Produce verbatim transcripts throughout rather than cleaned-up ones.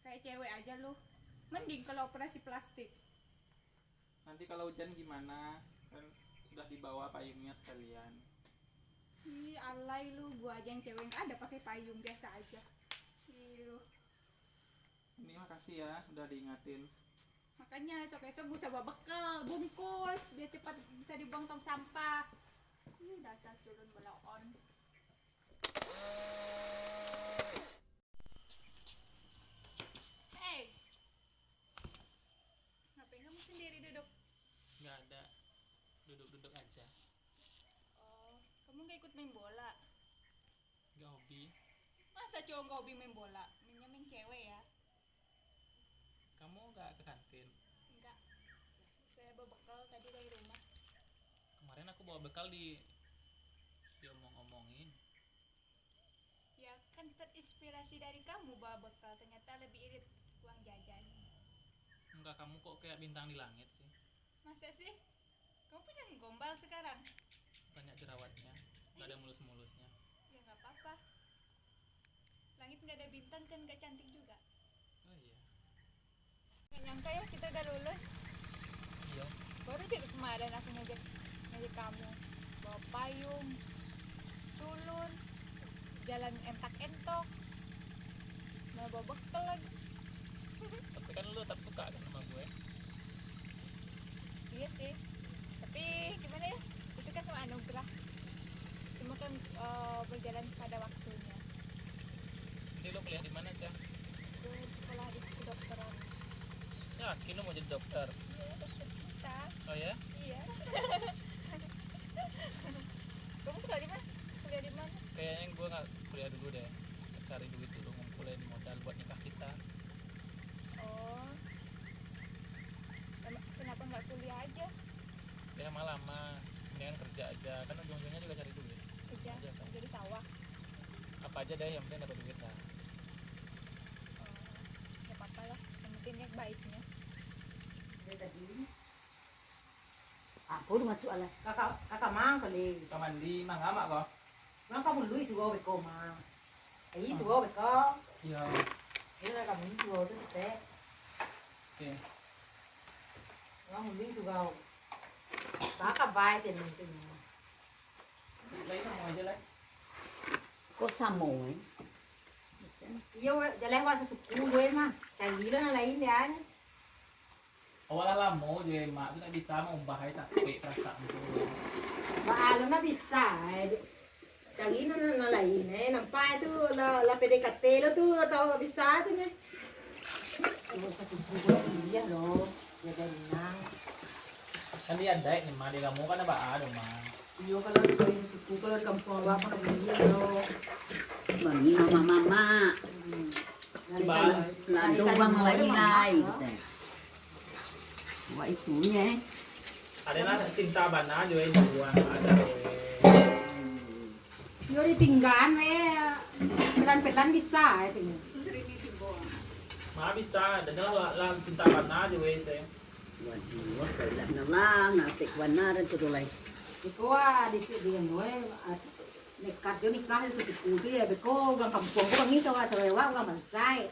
Kayak cewek aja lu. Mending kalau operasi plastik. Nanti kalau hujan gimana? Kan sudah dibawa payungnya sekalian. Ih, alay lu, gua aja yang cewek nggak ada pakai payung, biasa aja. Ih, lu. Ini makasih ya, udah diingatin. Makanya esok-esok bisa bawa bekal, bungkus, biar cepat bisa dibuang tong sampah. Ih, dasar culun belaon. Hei, ngapain kamu sendiri duduk? Nggak ada, duduk-duduk aja. Oh, kamu nggak ikut main bola? Nggak hobi. Masa cowok nggak hobi main bola? Mainnya main cewek ya? Kamu nggak ke kantin? Enggak. Saya bawa bekal tadi dari rumah. Kemarin aku bawa bekal di diomong-omongin. Ya, kan terinspirasi dari kamu bawa bekal, ternyata lebih irit uang jajan. Enggak, kamu kok kayak bintang di langit sih? Masa sih? Kamu pengen gombal sekarang? Banyak jerawatnya, nggak ada mulus-mulusnya. Ya, nggak apa-apa. Langit nggak ada bintang kan nggak cantik juga. Oh iya. Nggak nyangka ya kita udah lulus. Iya. Baru juga kemarin aku ngajak ngajak kamu bawa payung, culun, jalan entak-entok, mau bawa bekal lagi. Tapi kan lu tetap suka kan sama gue? Iya sih. Tapi gimana ya? Itu kan cuma anugerah. Cuma kan eh, berjalan pada waktunya. Jadi lu kuliah di mana, Cah? Gue sekolah di kedokteran. Yakin lu mau jadi dokter? Iya, dokter cinta. Oh ya? Iya. Kamu sekolah di mana? Kuliah di mana? Kayaknya gue nggak kuliah dulu deh. Cari duit dulu, ngumpulin modal buat nikah kita. Oh. Emang kenapa nggak kuliah aja? Ya, lama-lama. Mendingan kerja aja. Kan ujung-ujungnya juga cari duit. Kerja, kerja, kan? Jadi sawah. Apa aja deh, yang penting dapat duit lah. Oh, nggak apa-apa lah. Yang penting niat baiknya. Dia tadi Apo tu masuk alah? Kakak, kakak mang kali. Ka mandi, mang amak ko? Mang ka mului surau beko, mang. Ai surau beko. Iyo. Iyo lah, kami surau tu, Tek. Oke. Mang mului surau. Kakak bae sen mungkin. Lai samo aja, Lai. Kok samo, eh? Iyo, jaleh awak sasuku, gue mah. Cari lah nan lain, jan. Awak lah lamo jo, Mak, tu ndak bisa maubah ai capek parasaan tu. Baa lo ndak bisa, eh. Cari nan, nan lain, eh. Nampak tu lah, lah P D K T lo tu, atau ndak bisa tu, neh. Aduh, kasihan lo, dia dari nang. Kan dia adaik ni, Mak, di kamu kan baa do, Mak. Iyo, kalau di suku, kalau di kampuang awak kan ndak buliah lo. Bagi mamak-mamak. Hmm. Lah ado urang lai, lai, kata. Buat itunyo, eh. Ado lah cinta bana jo, eh, buang ada, eh. Yo ditinggaan, eh, pelan-pelan bisa, eh, tu. Ma bisa, dengar lah, lah cinta bana jo, eh, teh. Waduh, kailah nan lah, nasib bana dan tu lai. Iko, ah, dikit dia, eh, ah, nekat jo nikah jo satipu tu, ya, beko urang kampuang ko, kami kawa sawewa urang bansaik.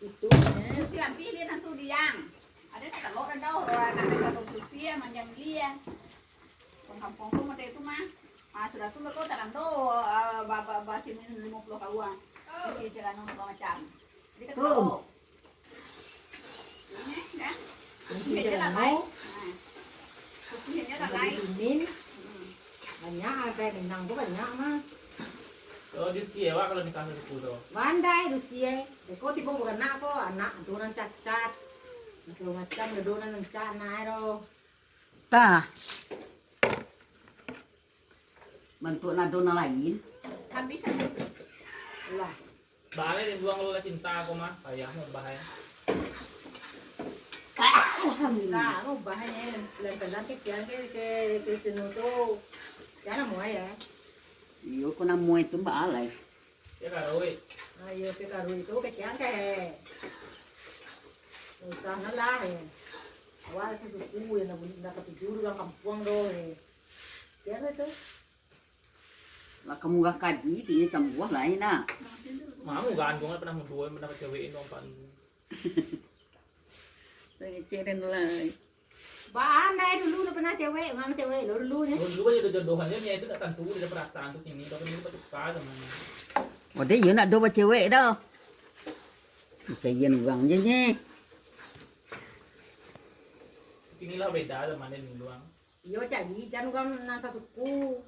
Itu. Susi ampih lian tu diang. Ada tak telok dan tahu, orang nak kata Susi ya, manjang dia. Orang kampung tu model itu mah. Ah, sudah tu beko tarang tu, ah, ba, ba, ba, sini lima puluh kawan. Isi celana segala macam. Jadi kata telok. Ini, ya. Isi celana. Nah. Susi aja lah, lai. Dingin. Hmm. Banyak, ah, kayak Minang tu banyak mah. Kalau di Usia, wak, kalau nikah satipu tu? Pandai di Usia. Iko tibo baranak ko, anak tu nan cacat. Macam-macam, dado nan rancak anak tu. Tah. Bantuak nado nan lain. Habis, habis. Lah. Baleh dibuang kalau lah cinta ko mah, payah mah bahaya. Alhamdulillah. Nah, mah bahaya, lempar-lempar ke, ke, ke, ke sinu tu. Jangan mau ya. Iyo, ko namo itu mbak alai. Dia karuik. Ah, iyo, dia karuik tu kecil ke. Usah ngalah ya. Awak sasuku yang nak, nak tidur dalam kampung tu. Biar tu. Lah ka murah kaji, intinyo sambuah lai nak. Mau ganduang lah, pernah mudo, pernah cewek ini, nampak. Ngecek dan lai. Baan dai dulu dah pernah cewek, mama cewek lo dulu nyo. Dulu aja udah jodohan dia, itu tak tentu, udah perasaan tu kini, tapi dia bertukar sama. Oh, dia iyo nak do bacewek dah. Carian urang je nye. Kini lah beda zaman dia dulu, ang. Iyo, cari jan urang nan sasuku.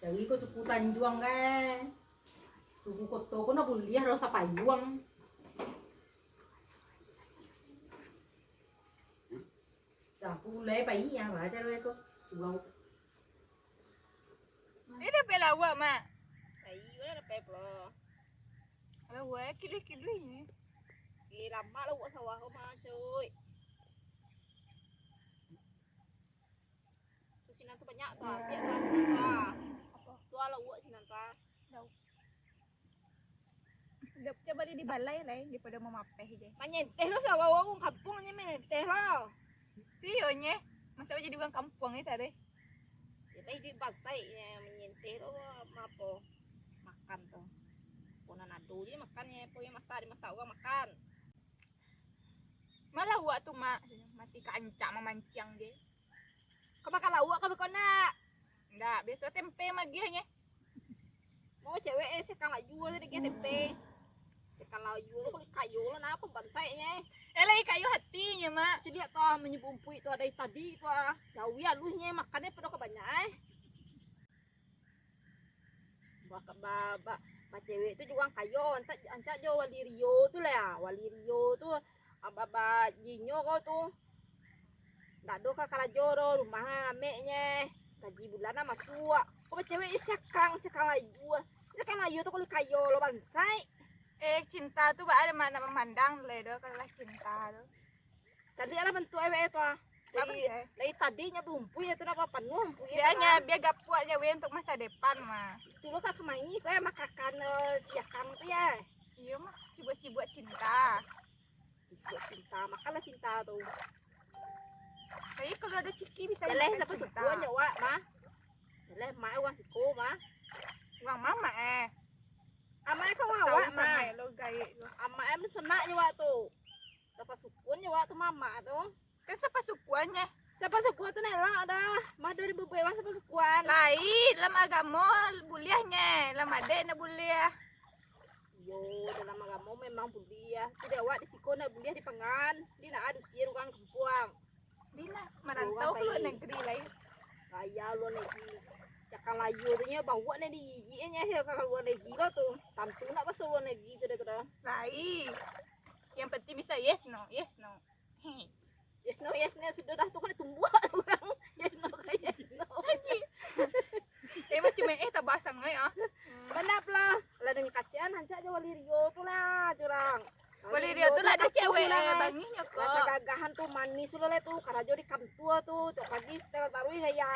Cari ko suku Tanjuang kan. Suku Koto ko nak buliah rasa payuang. Dah pulai pai ah, baca lo ko. Surau. Ni dapek lawak, Mak. Pai, mana dapek pulo? Lawak kiduih-kiduih ni. Eh, lamak lawak sawah ko, Mak, cuy. Tu sinan tu banyak tu, ambiak tu, tu, ah. Apo? Tu lah uwak sinan tu, ah. Dau. Dak pacah bali di balai lai, daripada mamapeh je. Manyenteh lo sawah urang kampuang nye, manyenteh lo. Iyo nye, masa jadi urang kampuang ni tadi. Jadi duit bansaik nye, manyenteh lo, apo, makan tu. Ponan ado je makan nye, apo yang masak, dimasak urang makan. Malah uwak tu, Mak. Mati ka ancak mamanciang je. Ka makan lauak ka beko nak? Ndak, biaso tempe magiah nye. Mau cewek, eh, sekang laju tu digiah tempe. Sekang laju tu kulit kayo lo, napa bansaik nye? Eh, lai kayo hati nye, Mak. Ciliak tu, ah, manyumpui tu, dari tadi tu, ah. Jawi aluih nye, makan nye pado ka banyak, eh. Ba-, ba-, ba-, bacewek tu jo urang kayo, ancak, ancak jo Wali Rio tu lah. Wali Rio tu, ah, ba-, ba-, jinyo ko tu. Ndak ado ka karajo doh, rumah amek nye. Gaji bulan lah masuak. Ko bacewek je siakang, siakang laju. Siakang laju tu kulik kayo lo bansaik. Eh, cinta tu baa ado makna mamandang lai doh, kalau lah cinta tu. Caliak lah bantuak awak tu, ah. Lai, lai tadi nyo baumpuik tu, ndak panuah umpuik tu, bia nyo, kan? Bia gapuak je weh untuk masa depan, mah. Itu lo ka kamari, ko yo makakan, eh, siakang tu, yo. Iyo, mah, cibuak-cibuak cinta. Cibuak cinta, makanlah cinta tu. Tapi kalau ado ciki bisa. Jaleh, siapa sukuan nyo awak, mah? Jaleh, mak urang siko, mah. Urang mamak, eh. Amak kan urang awak, mah. Amak, eh, mensenak nyo awak tu. Siapa sukuan nyo awak tu, mamak tu. Kan sapasukuan nye. Sapasukuan tu nak elok dah. Mah ado di bubuik urang sapasukuan. Lain, dalam agamo buliah nye, dalam adat ndak buliah. Iyo, dalam agamo memang buliah. Tapi dek awak di siko ndak buliah dipangan. Di nak ado cier urang kampuang. Di nak marantau ka luar nagari lai. Gaya luar nagari. Siakang layua tu nyo bawak nyo digigik nye, siakang luar nagari lo tu. Tantu nak baso luar nagari tu dek tu dah. Lain. Yang penting bisa yes no, yes no. Yes no, yes no, sudah dah tu kan tumbuah urang. Yes no ka yes no. Anjing. Eh, macam eh tabah sangaik ah. Banyak lah. Lah dengan kacian ancak jo Wali Rio tu lah, curang. Wali Rio tu lah ado cewek, eh, bangih nyo ko. Lah sagagahan tu manis lo le tu, karajo di kantua tu, tiok pagi setel taruih gaya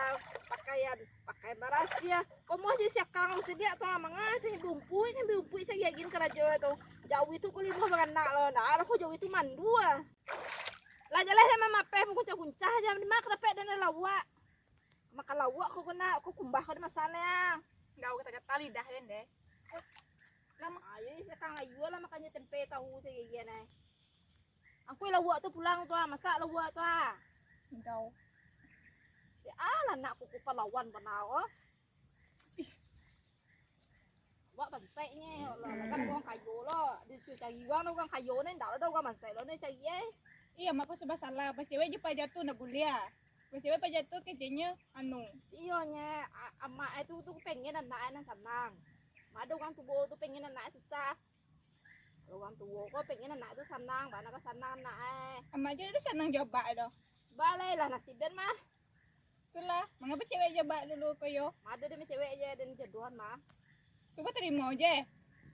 pakaian, pakaian barasiah. Komoh je siakang sadiak tu, ah, mangah tu, bumpuik, bumpuik sagiagin karajo tu. Jawi tu kulimuah baranak lo, ndak ado ko jawi tu mandua. Lah jaleh dek mamapeh, baguncah-guncah aja, di ma ka dapek den lawak. Makan lawak ko kena, ko kumbah ko dimasak ne, ah. Ndak, kata-kata lidah den deh. Lah, ma- Ayo, siakang ayo lah makan je tempe tahu sagiagin ai. Angkui lawak tu pulang tu, ah, masak lawak tu, ah. Ndak. Ya, ah, lah nak kuku pahlawan bana, oh. Ih. Awak bansaik nye, ya Allah. Lah kan urang kayo lo. Disuruah cari urang, urang kayo ni, ndak ado urang bansaik lo ni cari, eh. Iyo, mak ko serba salah. Bacewek jo paja tu ndak buliah. Bacewek paja tu keceknyo, anu. Iyo nye, a-, amak e tu, tu pengen anak e nan sanang. Mak ado urang tuo tu pengen anak e susah. Kalau urang tuo ko pengen anak tu sanang, bana ka sanang anak e. Amak je dak sanang jo abak e doh. Balai lah nasib den mah. Itulah, mangapa cewek jo abak dulu ko yo? Ado den cewek je den jodohan mah. Cubo tarimo je.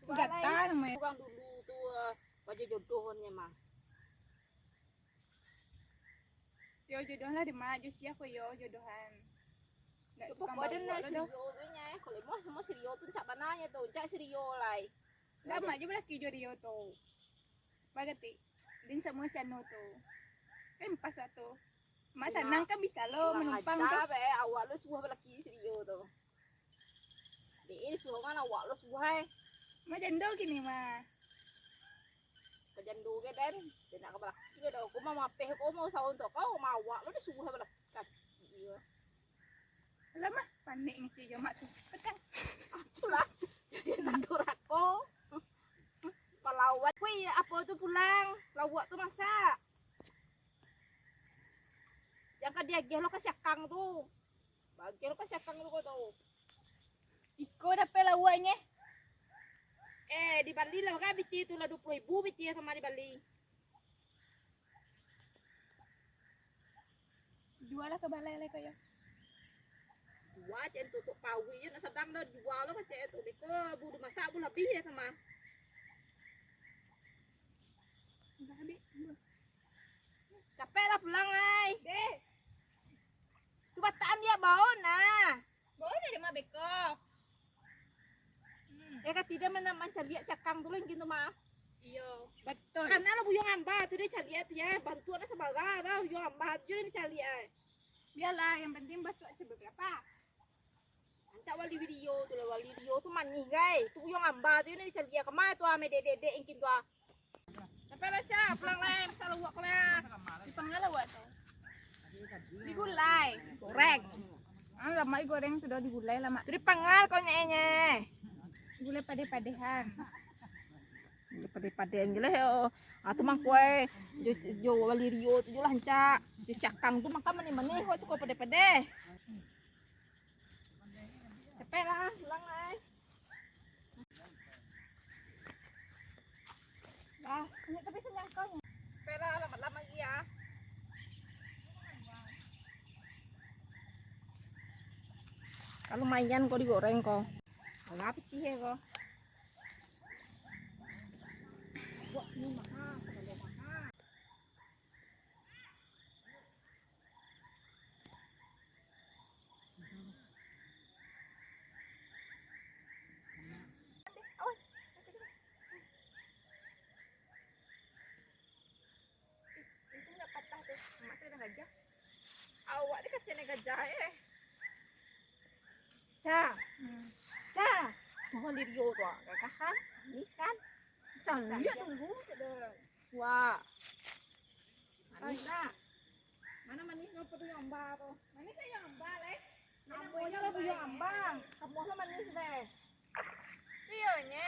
Balai. Gata namonyo. Urang dulu tu, eh, bajo jodohannyo mah. Yo jodoh lah di ma, jo sia ko yo jodohan. Ndak tukang babuak lo doh. Rio tu nyai, kalau emoh samo si Rio tu cak bana nyo tu, cak si Rio lai. Ndak, mak jo balaki jo Rio tu. Bagati. Din samo si Anu tu. Kan pas waktu. Mak sanang kan bisa lo manumpang tu. Kurang aja be, awak lo suah balaki si Rio tu. Dek, suruah mah awak lo subuah ai. Ma jando kini mah. Ka jando ge den, den nak ka balaki ge doh. Ko mah mapeh ko mah usaho untuak kau, mah awak lo disuruah balaki. Iyo. Alah mah, panek ngecek jo mak tu. Petang. Itulah, jadi nan durako. Palawan. Wih, apo tu pulang? Lauak tu masak. Jan ka diagiah lo ka si Akang tu. Bagian lo ka si Akang tu ko tu. Iko dapek lauaknyo. Eh, dibali lah kan biti tu lah duo puluah ribu biti sama dibali. Jua lah ka balai lai ko yo. Jua cek tu, tu pawi je nak sadang dah jua lo macam tu. Beko bu dimasak bu labih ya sama. Dah habis. Capek lah pulang ai. Deh. Tu bataan dia bawa nah. Bawa dari ma beko. Eh, ka tidak mana mancaliak si Akang tu lagi tu mah. Iyo, betul. Karena lo buyuang amba tu dia caliak tu ya, bantuan sabara dah buyuang amba tu dia caliak ai. Biarlah, yang penting basuak seberapa. Ancak wali video tu lah, wali video tu manih gai. Tu buyuang amba tu dia caliak kemana tu ame dedek-dedek ingkin tu ah. Sampai lah, Cak, pulang lai, masak lauak ko lah. Dipanggang lauak tu. Digulai. Goreng. Ah, lamak goreng sudah digulai lamak. Tu dipanggang ko nyenye. Gulai padeh-padehan. Gulai padeh-padehan je lah, yo. Ah, tu mangko ai. Jo, jo wali Rio tu je lah, Cak. Jo si Akang tu makan manih-manih, kok tu kok padeh-padeh. Capek lah, pulang lai. Dah, ini tapi senyangkau. Capek lah, lama-lama lagi ya. Kalau lumayan kau digoreng kau. Alah, pitih ya kau. Buat ni mahal, terlalu mahal. Itu nak patah tu. Mak saya dah gajah. Awak ni kasihan gajah eh. Ca. Hmm. Ca. Tuh lirio tu. Gagahan. Ni kan. Sang dia tunggu. Wah. Manis tak? Mana manis apa tu yang amba tu? Manis yang amba leh. Namanya lah buyuang amba. Kamu lah manis deh. Iyo nye.